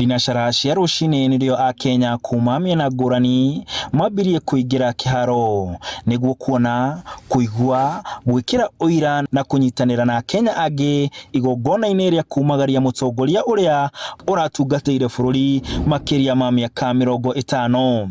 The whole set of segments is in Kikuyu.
Thinacara cia rũcinĩ nĩrĩo Akenya kuma mĩena ngũrani mambirie kũingĩra kĩharo nĩguo kuona, kũigua, gwĩkĩra ũira na kũnyitanĩra na Akenya angĩ igongona-inĩ rĩa kumagaria mũtongoria ũrĩa ũratungatĩire bũrũri makĩria ma mĩaka 50.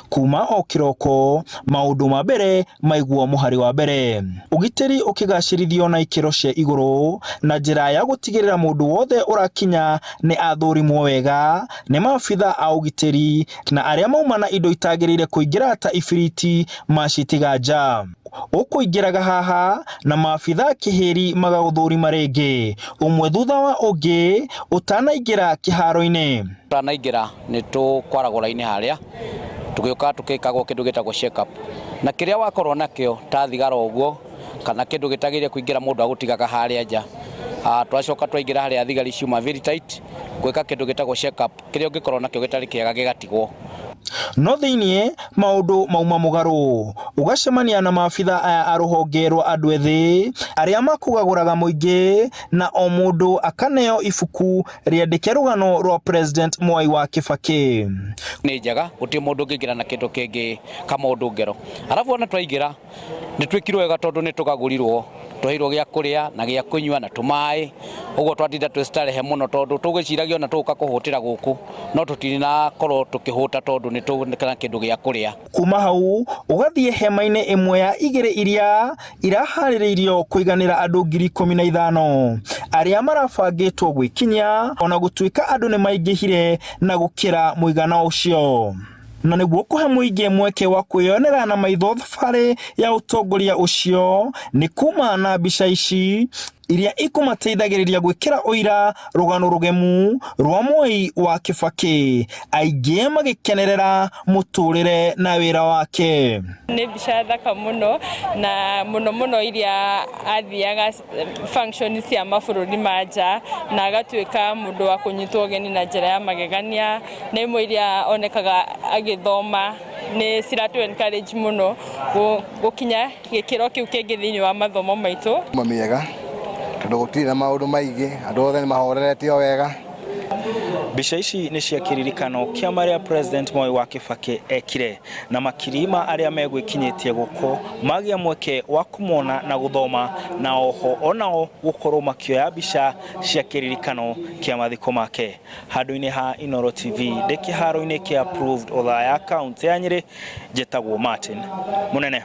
Kuma o kĩroko, maũndũ ma mbere maigwo mũhari wa mbere. Ũgitĩri ũkĩgacĩrithio na ikĩro cia igũrũ na njĩra ya gũtigĩrĩra mũndũ wothe ũrakinya nĩ athũrimwo wega nĩ maabitha a ũgitĩri na arĩa mauma na indo itagĩrĩire kũingĩra ta ibiriti macitiga nja. Ũkũingĩraga haha na maabitha kĩhĩri magagũthũrima rĩngĩ ũmwe thutha wa ũngĩ ũtanaingĩra kĩharo-inĩ. Tũtanaingĩra nĩ tũkwaragwo raini harĩa tũgĩũkaga tũgĩkagwo kĩndũ gĩtagwo check up na kĩrĩa wakorwo nakĩo ta thigara ũguo kana kĩndũ gĩtagĩrĩire kũingĩra mũndũ agũtigaga harĩa nja. Twacoka twaingĩra harĩa thigari ciuma very tight gwĩka kĩndũ gĩtagwo check up kĩrĩa ũngĩkorwo nakĩo gĩtarĩ kĩega gĩgatigwo. No thĩinĩ maũndũ mauma mũgarũ ũgacemania na maabitha aya a rũhonge rwa andũ ethĩ arĩa makũgagũraga mũingĩ na o mũndũ akaneo ibuku rĩandĩke rũgano rwa President Mwai wa Kibaki. Nĩ njega gũtirĩ mũndũ ũngĩingĩra na kĩndũ kĩngĩ ka mũndũ ngero. Arabu ona twaingĩra nĩ twĩkirwo wega tondũ nĩ tũgagũrirwo, twaheirwo gĩa kũrĩa na gĩa kũnyua na tũmaĩ, ũguo twatinda twĩ starehe mũno tondũ tũgwĩciragia ona tũgũka kũhũtĩra gũkũ no tũtinakorwo tũkĩhũta tondũ nĩ tũna kĩndũ gĩa kũrĩa. Kuma hau ũgathiĩ hema-inĩ ĩmwe ya igĩrĩ iria iraharĩrĩirio kũiganĩra andũ 15,000 arĩa marabangĩtwo gwĩkinyia ona gũtuĩka andũ nĩ maingĩhire na gũkĩra mũigana ũcio. Na nĩguo kũhe mũingĩ mweke wa kwĩyonera na maitho thabarĩ ya ũtongoria ũcio nĩ kuma na mbica ici iria ikũmateithagĩrĩria gwĩkĩra ũira rũgano rũgemu rwa Mwai wa Kibaki, aingĩ magĩkenerera mũtũrĩre na wĩra wake. Nĩ mbica thaka mũno na mũno mũno iria athiaga function cia mabũrũri ma nja na agatuĩka mũndũ wa kũnyitwo ũgeni na njĩra ya magegania, na imwe iria onekaga agĩthoma nĩ ciratũ encourage mũno gũkinya gĩkĩro kĩu kĩngĩ thĩinĩ wa mathomo maitũ. Mĩega tondũ gũtirĩ na maũndũ maingĩ, andũ othe nĩ mahorerete o wega. Mbica ici nĩ cia kĩririkano kĩa marĩa President Moi wa Kibaki ekire na makiri ma arĩa megwĩkinyĩtie gũkũ magĩa mweke wa kũmona na gũthoma na oho onao gũkorwo makĩoya mbica cia kĩririkano kĩa mathiko make. Handũ-inĩ ha Inooro TV ndĩ kĩharo-inĩ kĩa Approved Othaya kaũntĩ ya Nyĩrĩ, njĩtagwo Martin Mũnene.